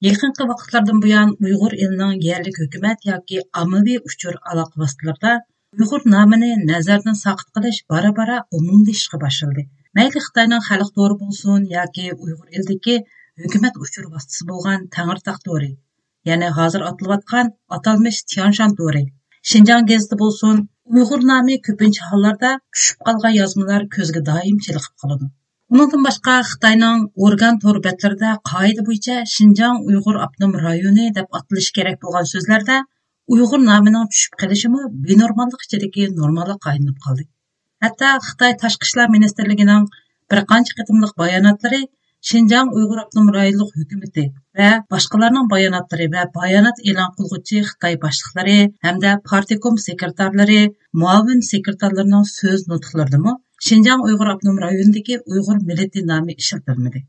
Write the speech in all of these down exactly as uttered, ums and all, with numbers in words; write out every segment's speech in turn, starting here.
يېقىنقى ۋاقىتلاردىن بۇيان ئۇيغۇر ئېلىنىڭ يەرلىك ھۆكۈمەت ياكى ئاممىۋى ئۇچۇر ئالاقە ۋاسىتىلىرىدا ئۇيغۇر نامىنى نەزەردىن ساقىت قىلىش بارا-بارا ئومۇملىشىشقا باشلىدى. مەيلى خىتاينىڭ خەلق تورى بولسۇن ياكى ئۇيغۇر ئېلىدىكى ھۆكۈمەت ئۇچۇر ۋاسىتىسى بولغان تەڭرىتاغ تورى، يەنى ھازىر ئاتىلىۋاتقان ئاتالمىش تيانشان تورى، شىنجاڭ گېزىتى بولسۇن، ئۇيغۇر نامى كۆپىنچە ھاللاردا چۈشۈپ قالغان يازمىلار كۆزگە دائىم چېلىقىپ قالىدۇ. ئۇنىڭدىن باشقا، خىتاينىڭ ئورگان تور بەتلىرىدە قائىدە بويىچە شىنجاڭ ئۇيغۇر ئاپتونوم رايونى دەپ ئاتىلىشى كېرەك بولغان سۆزلەردە ئۇيغۇر نامىنىڭ چۈشۈپ قېلىشىمۇ بىنورماللىق ئىچىدىكى نورماللىققا ئايلىنىپ قالدى. ھەتتا خىتاي تاشقى ئىشلار مىنىستىرلىكىنىڭ بىر قانچە قېتىملىق باياناتلىرى شىنجاڭ ئۇيغۇر ئاپتونوم رايونلۇق ھۆكۈمىتى ۋە باشقىلارنىڭ باياناتلىرى ۋە بايانات ئېلان قىلغۇچى خىتاي باشلىقلىرى ھەمدە پارتكوم سېكرېتارلىرى، مۇئاۋىن سېكرېتارلىرىنىڭ سۆز نۇتۇقلىرىدىمۇ شىنجاڭ ئۇيغۇر ئاپتونوم رايونىدىكى ئۇيغۇر مىللىتى نامى ئىشلىتىلمىدى.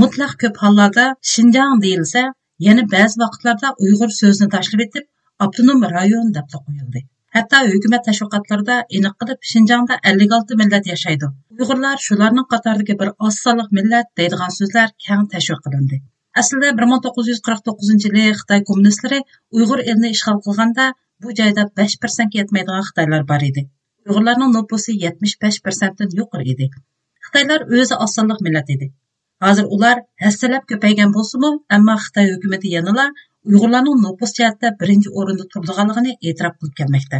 مۇتلەق كۆپ ھاللاردا شىنجاڭ دېيىلسە، يەنە بەزى ۋاقىتلاردا ئۇيغۇر سۆزىنى تاشلىۋېتىپ، ئاپتونوم رايون دەپلا قويۇلدى. ھەتتا ھۆكۈمەت تەشۋىقاتلىرىدا ئېنىق قىلىپ، شىنجاڭدا ئەللىك ئالتە مىللەت ياشايدۇ، ئۇيغۇرلار شۇلارنىڭ قاتارىدىكى بىر ئاز سانلىق مىللەت دەيدىغان سۆزلەر كەڭ تەشۋىق قىلىندى. ئەسلىدە بىر مىڭ توققۇز يۈز قىرىق توققۇزىنچى يىلى خىتاي كوممۇنىستلىرى ئۇيغۇر ئېلىنى ئىشغال قىلغاندا، بۇ جايدا بەش پىرسەنتكە يەتمەيدىغان خىتايلار بار ئىدى. ئۇيغۇرلارنىڭ نوپۇسى يەتمىش بەش پىرسەنتتىن يۇقىرى ئىدى. خىتايلار ئۆزى ئاز سانلىق مىللەت ئىدى. ھازىر ئۇلار ھەسسىلەپ كۆپەيگەن بولسىمۇ، ئەمما خىتاي ھۆكۈمىتى يەنىلا ئۇيغۇرلارنىڭ نوپۇس جەھەتتە بىرىنچى ئورۇندا تۇرىدىغانلىقىنى ئېتىراپ قىلىپ كەلمەكتە.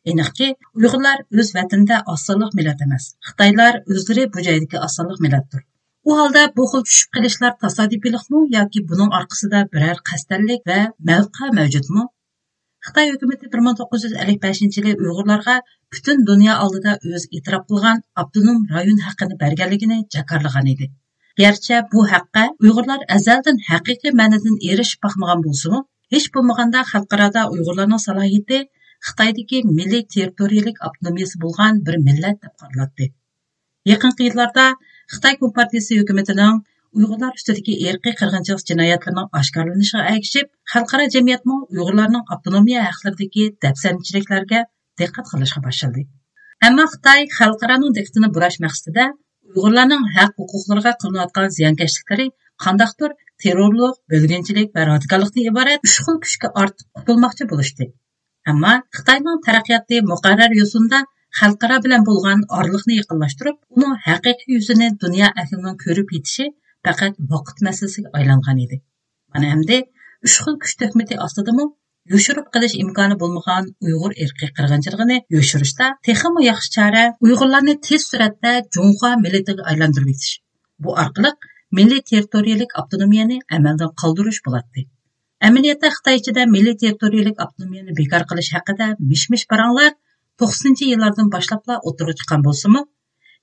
ئېنىقكى، ئۇيغۇرلار ئۆز ۋەتىنىدە ئاز سانلىق مىللەت ئەمەس. خىتايلار ئۆزلىرى بۇ جايدىكى ئاز سانلىق مىللەتتۇر. ئۇ ھالدا بۇ خىل چۈشۈپ قېلىشلار تاسادىپىيلىقمۇ ياكى بۇنىڭ ئارقىسىدا بىرەر قەستەنلىك ۋە مەۋقە مەۋجۇتمۇ؟ خىتاي ھۆكۈمىتى بىر مىڭ توققۇز يۈز ئەللىك بەشىنچى يىلى ئۇيغۇرلارغا پۈتۈن دۇنيا ئالدىدا ئۆزى ئېتىراپ قىلغان ئاپتونوم رايون ھەققىنى بەرگەنلىكىنى جاكارلىغان ئىدى. گەرچە بۇ ھەققە ئۇيغۇرلار ئەزەلدىن ھەقىقىي مەنىدىن ئېرىشىپ باقمىغان بولسىمۇ، ھېچ بولمىغاندا خەلقئارادا ئۇيغۇرلارنىڭ سالاھىيىتى خىتايدىكى مىللىي تېررىتورىيەلىك ئاپتونومىيەسى بولغان بىر مىللەت دەپ قارىلاتتى. يېقىنقى يىللاردا خىتاي كومپارتىيىسى ھۆكۈمىتىنىڭ ئۇيغۇرلار ئۈستىدىكى ئىرقىي قىرغىنچىلىق جىنايەتلىرىنىڭ ئاشكارىلىنىشىغا ئەگىشىپ، خەلقئارا جەمئىيەتمۇ ئۇيغۇرلارنىڭ ئاپتونومىيە ھەقلىرىدىكى دەپسەندىچىلىكلەرگە دىققەت قىلىشقا باشلىدى. ئەمما خىتاي خەلقئارانىڭ دىققىتىنى بۇراش مەقسىتىدە ئۇيغۇرلارنىڭ ھەق ھوقۇقلىرىغا قىلىنىۋاتقان زىيانكەشلىكلىرى قانداقتۇر تېررورلۇق، بۆلگۈنچىلىك ۋە رادىكاللىقتىن ئىبارەت ئۈچ خىل كۈچكە ئارتىپ قۇتۇلماقچى بولۇشتى. ئەمما خىتاينىڭ تەرەققىياتى مۇقەررەر يوسۇندا خەلقئارا بىلەن بولغان ئارىلىقنى يېقىنلاشتۇرۇپ، ئۇنىڭ ھەقىقىي يۈزىنى دۇنيا ئەھلىنىڭ كۆرۈپ يېتىشى پەقەت ۋاقىت مەسىلىسىگە ئايلانغان ئىدى. مانا ئەمدى ئۈچ خىل كۈچ تۆھمىتى ئاستىدىمۇ يوشۇرۇپ قېلىش ئىمكانى بولمىغان ئۇيغۇر ئىرقىي قىرغىنچىلىقىنى يوشۇرۇشتا تېخىمۇ ياخشى چارە ئۇيغۇرلارنى تېز سۈرئەتتە جۇڭخۇا مىللىتىگە ئايلاندۇرۇۋېتىش. بۇ ئارقىلىق مىللىي تېررىتورىيەلىك ئاپتونومىيەنى ئەمەلدىن قالدۇرۇش بولاتتى. ئەمەلىيەتتە خىتاي ئىچىدە مىللىي تېررىتورىيەلىك ئاپتونومىيەنى بىكار قىلىش ھەققىدە مىش-مىش پاراڭلار توقسىنىنچى يىللاردىن باشلاپلا ئوتتۇرىغا چىققان بولسىمۇ،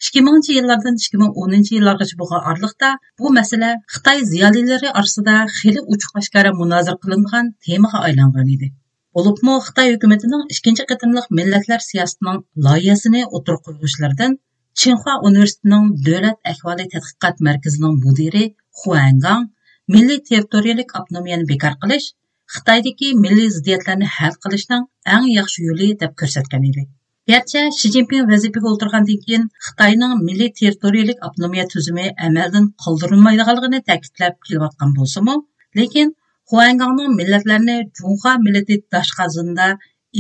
ئىككى مىڭىنچى يىللاردىن ئىككى مىڭ ئونىنچى يىللارغىچە بولغان ئارىلىقتا بۇ مەسىلە خىتاي زىيالىيلىرى ئارىسىدا خېلى ئوچۇق ئاشكارا مۇنازىرە قىلىنغان تېمىغا ئايلانغان ئىدى. بولۇپمۇ خىتاي ھۆكۈمىتىنىڭ ئىككىنچى قېتىملىق مىللەتلەر سىياسىتىنىڭ لايىھەسىنى ئوتتۇرىغا قويغۇچىلىرىدىن چىڭخۇا ئۇنىۋېرسىتېتىنىڭ دۆلەت ئەھۋالى تەتقىقات مەركىزىنىڭ مۇدىرى خۇ ئەنگاڭ مىللىي تېررىتورىيەلىك ئاپتونومىيەنى بىكار قىلىش خىتايدىكى مىللىي زىددىيەتلەرنى ھەل قىلىشنىڭ ئەڭ ياخشى يولى دەپ كۆرسەتكەن ئىدى. گەرچە شى جىنپىڭ ۋەزىپىگە ئولتۇرغاندىن كېيىن خىتاينىڭ مىللىي تېررىتورىيەلىك ئاپتونومىيە تۈزۈمى ئەمەلدىن قالدۇرۇلمايدىغانلىقىنى تەكىتلەپ كېلىۋاتقان بولسىمۇ، لېكىن خۇ ئەنگاڭنىڭ مىللەتلەرنى جۇڭخۇا مىللىتى داشقازىنىدا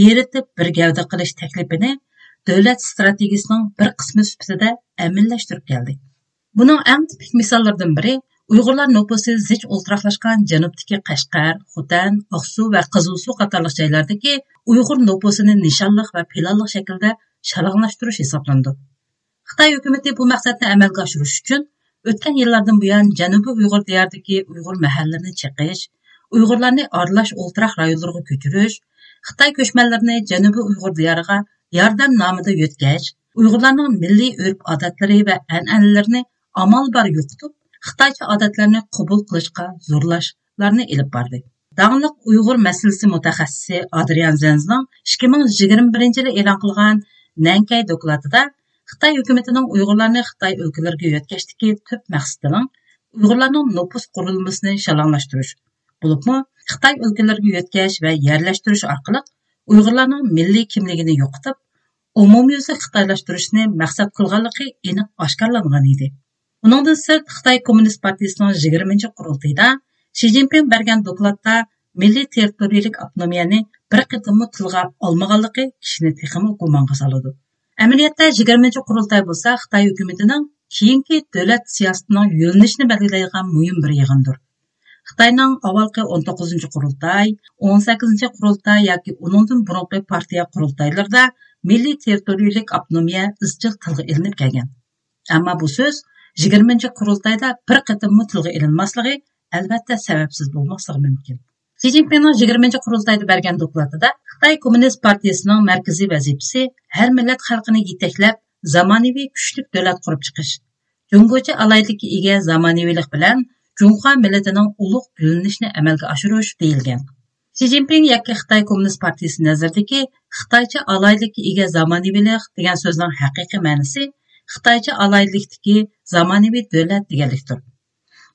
ئېرىتىپ بىر گەۋدە قىلىش تەكلىپىنى دۆلەت ئىستراتېگىيىسىنىڭ بىر قىسمى سۈپىتىدە ئەمەلىيلەشتۈرۈپ كەلدى. بۇنىڭ ئەڭ تىپىك مىساللىرىدىن بىرى، ئۇيغۇرلار نوپۇسى زىچ ئولتۇراقلاشقان جەنۇبتىكى قەشقەر، خوتەن، ئاقسۇ ۋە قىزىلسۇ قاتارلىق جايلاردىكى ئۇيغۇر نوپۇسىنى نىشانلىق ۋە پىلانلىق شەكىلدە شالاڭلاشتۇرۇش ھېسابلىنىدۇ. خىتاي ھۆكۈمىتى بۇ مەقسەتنى ئەمەلگە ئاشۇرۇش ئۈچۈن ئۆتكەن يىللاردىن بۇيان جەنۇبىي ئۇيغۇر دىيارىدىكى ئۇيغۇر مەھەللىلىرىنى چېقىش، ئۇيغۇرلارنى ئارىلاش ئولتۇراق رايونلىرىغا كۆچۈرۈش، خىتاي كۆچمەنلىرىنى جەنۇبىي ئۇيغۇر دىيارىغا ياردەم نامىدا يۆتكەش، ئۇيغۇرلارنىڭ مىللىي ئۆرپ-ئادەتلىرى ۋە ئەنئەنىلىرىنى ئامال بار يوقىتىپ، خىتايچە ئادەتلەرنى قوبۇل قىلىشقا زورلاشلارنى ئېلىپ باردى. داڭلىق ئۇيغۇر مەسىلىسى مۇتەخەسسىسى ئادرىيان زېنزنىڭ ئىككى مىڭ يىگىرمە بىرىنچى يىلى ئېلان قىلغان نەنكەي دوكلاتىدا خىتاي ھۆكۈمىتىنىڭ ئۇيغۇرلارنى خىتاي ئۆلكىلىرىگە يۆتكەشتىكى تۈپ مەقسىتىنىڭ ئۇيغۇرلارنىڭ نوپۇس قۇرۇلمىسىنى شالاڭلاشتۇرۇش، بولۇپمۇ خىتاي ئۆلكىلىرىگە يۆتكەش ۋە يەرلەشتۈرۈش ئارقىلىق ئۇيغۇرلارنىڭ مىللىي كىملىكىنى يوقىتىپ، ئومۇميۈزلۈك خىتايلاشتۇرۇشنى مەقسەت قىلغانلىقى ئېنىق ئاشكارىلانغان ئىدى. ئۇنىڭدىن سىرت، خىتاي كوممۇنىست پارتىيىسىنىڭ يىگىرمىنچى قۇرۇلتىيىدا شى جىنپىڭ بەرگەن دوكلاتتا مىللىي تېررىتورىيەلىك ئاپتونومىيەنى بىر قېتىممۇ تىلغا ئالمىغانلىقى كىشىنى تېخىمۇ گۇمانغا سالىدۇ. ئەمەلىيەتتە، يىگىرمىنچى قۇرۇلتاي بولسا خىتاي ھۆكۈمىتىنىڭ كېيىنكى دۆلەت سىياسىتىنىڭ يۆنىلىشىنى بەلگىلەيدىغان مۇھىم بىر يىغىندۇر. خىتاينىڭ ئاۋۋالقى ئون توققۇزىنچى قۇرۇلتاي، ئون سەككىزىنچى قۇرۇلتاي ياكى ئۇنىڭدىن بۇرۇنقى پارتىيە قۇرۇلتايلىرىدا مىللىي تېررىتورىيەلىك ئاپتونومىيە ئىزچىل تىلغا ئېلىنىپ كەلگەن. ئەمما بۇ سۆز يىگىرمىنچى قۇرۇلتايدا بىر قېتىممۇ تىلغا ئېلىنماسلىقى، ئەلۋەتتە، سەۋەبسىز بولماسلىقى مۇمكىن. شى جىنپىڭنىڭ يىگىرمىنچى قۇرۇلتايدا بەرگەن دوكلاتىدا خىتاي كوممۇنىست پارتىيىسىنىڭ مەركىزىي ۋەزىپىسى ھەر مىللەت خەلقىنى يېتەكلەپ، زامانىۋى كۈچلۈك دۆلەت قۇرۇپ چىقىش، جۇڭگوچە ئالاھىدىلىككە ئىگە زامانىۋىلىق بىلەن جۇڭخۇا مىللىتىنىڭ ئۇلۇغ گۈللىنىشىنى ئەمەلگە ئاشۇرۇش دېيىلگەن. شى جىنپىڭ ياكى خىتاي كوممۇنىست پارتىيىسى نەزىرىدىكى خىتايچە ئالاھىدىلىككە ئىگە زامانىۋىلىق دېگەن سۆزنىڭ ھەقىقىي مەنىسى خىتايچە ئالاھىدىلىكتىكى زامانىۋى دۆلەت دېگەنلىكتۇر.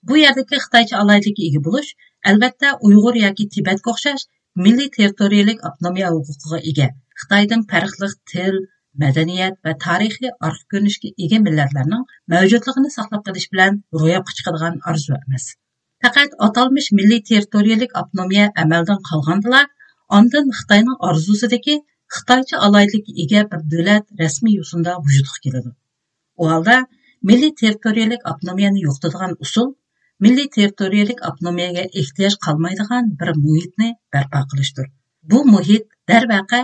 بۇ يەردىكى خىتايچە ئالاھىدىلىككە ئىگە بولۇش، ئەلۋەتتە، ئۇيغۇر ياكى تىبەتكە ئوخشاش مىللىي تېررىتورىيەلىك ئاپتونومىيە ھوقۇقىغا ئىگە، خىتايدىن پەرقلىق تىل، مەدەنىيەت ۋە تارىخىي ئارقا كۆرۈنۈشكە ئىگە مىللەتلەرنىڭ مەۋجۇتلۇقىنى ساقلاپ قېلىش بىلەن روياپقا چىقىدىغان ئارزۇ ئەمەس. پەقەت ئاتالمىش مىللىي تېررىتورىيەلىك ئاپتونومىيە ئەمەلدىن قالغاندىلا، ئاندىن خىتاينىڭ ئارزۇسىدىكى خىتايچە ئالاھىدىلىككە ئىگە بىر دۆلەت رەسمىي يوسۇندا ۋۇجۇدقا كېلىدۇ. ئۇ ھالدا مىللىي تېررىتورىيەلىك ئاپتونومىيەنى يوقىتىدىغان ئۇسۇل مىللىي تېررىتورىيەلىك ئاپتونومىيەگە ئېھتىياج قالمايدىغان بىر مۇھىتنى بەرپا قىلىشتۇر. بۇ مۇھىت، دەرۋەقە،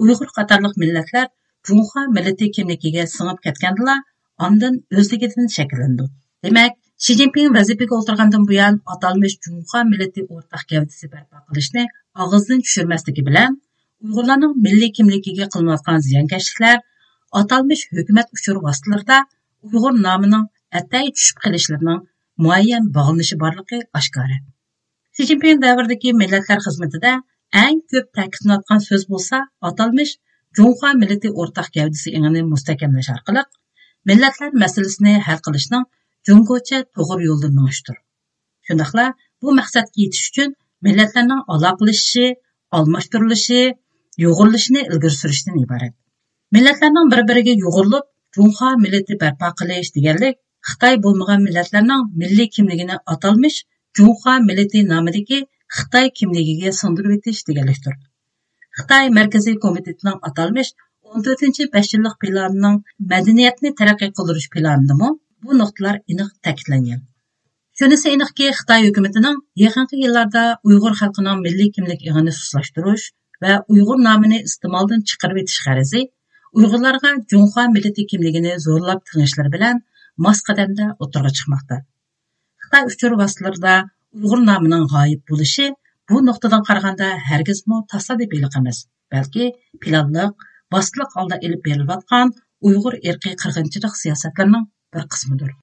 ئۇيغۇر قاتارلىق مىللەتلەر جۇڭخۇا مىللىتى كىملىكىگە سىڭىپ كەتكەندىلا، ئاندىن ئۆزلۈكىدىن شەكىللىنىدۇ. دېمەك، شى جىنپىڭ ۋەزىپىگە ئولتۇرغاندىن بۇيان، ئاتالمىش جۇڭخۇا مىللىتى ئورتاق گەۋدىسى بەرپا قىلىشنى ئاغزىدىن چۈشۈرمەسلىكى بىلەن، ئۇيغۇرلارنىڭ مىللىي كىملىكىگە قىلىنىۋاتقان زىيانكەشلىكلەر، ئاتالمىش ھۆكۈمەت ئۇچۇر ۋاسىتىلىرىدا ئۇيغۇر نامىنىڭ ئەتەي چۈشۈپ قېلىشلىرىنىڭ مۇئەييەن باغلىنىشى بارلىقى ئاشكارا. شى جىنپىڭ دەۋرىدىكى مىللەتلەر خىزمىتىدە ئەڭ كۆپ تەكىتلىنىۋاتقان سۆز بولسا، ئاتالمىش جۇڭخۇا مىللىتى ئورتاق گەۋدىسى ئېڭىنى مۇستەھكەملەش ئارقىلىق، مىللەتلەر مەسىلىسىنى ھەل قىلىشنىڭ جۇڭگوچە توغرا يولىدا مېڭىشتۇر. شۇنداقلا بۇ مەقسەتكە يېتىش ئۈچۈن مىللەتلەرنىڭ ئالاقىلىشىشى، ئالماشتۇرۇلۇشى، يۇغۇرۇلۇشىنى ئىلگىرى سۈرۈشتىن ئىبارەت. مىللەتلەرنىڭ بىر-بىرىگە يۇغۇرۇلۇپ، جۇڭخۇا مىللىتى بەرپا قىلىش دېگەنلىك، خىتاي بولمىغان مىللەتلەرنىڭ مىللىي كىملىكىنى ئاتالمىش جۇڭخۇا مىللىتى نامىدىكى خىتاي كىملىكىگە سىڭدۈرۈۋېتىش دېگەنلىكتۇر. خىتاي مەركىزىي كومىتېتىنىڭ ئاتالمىش ئون تۆتىنچى بەش يىللىق پىلانىنىڭ مەدەنىيەتنى تەرەققىي قىلدۇرۇش پىلانىدىمۇ بۇ نۇقتىلار ئېنىق تەكىتلەنگەن. شۇنىسى ئېنىقكى، خىتاي ھۆكۈمىتىنىڭ يېقىنقى يىللاردا ئۇيغۇر خەلقىنىڭ مىللىي كىملىك ئېڭىنى سۇسلاشتۇرۇش ۋە ئۇيغۇر نامىنى ئىستېمالدىن چىقىرىۋېتىش غەرىزى ئۇيغۇرلارغا جۇڭخۇا مىللىتى كىملىكىنى زورلاپ تېڭىشلىرى بىلەن ماس قەدەمدە ئوتتۇرىغا چىقماقتا. خىتاي ئۇچۇر ۋاسىتىلىرىدا ئۇيغۇر نامىنىڭ غايىب بولۇشى بۇ نۇقتىدىن قارىغاندا ھەرگىزمۇ تاسادىپىيلىق ئەمەس، بەلكى پىلانلىق، ۋاسىتىلىق ھالدا ئېلىپ بېرىلىۋاتقان ئۇيغۇر ئىرقىي قىرغىنچىلىق سىياسەتلىرىنىڭ بىر قىسمىدۇر.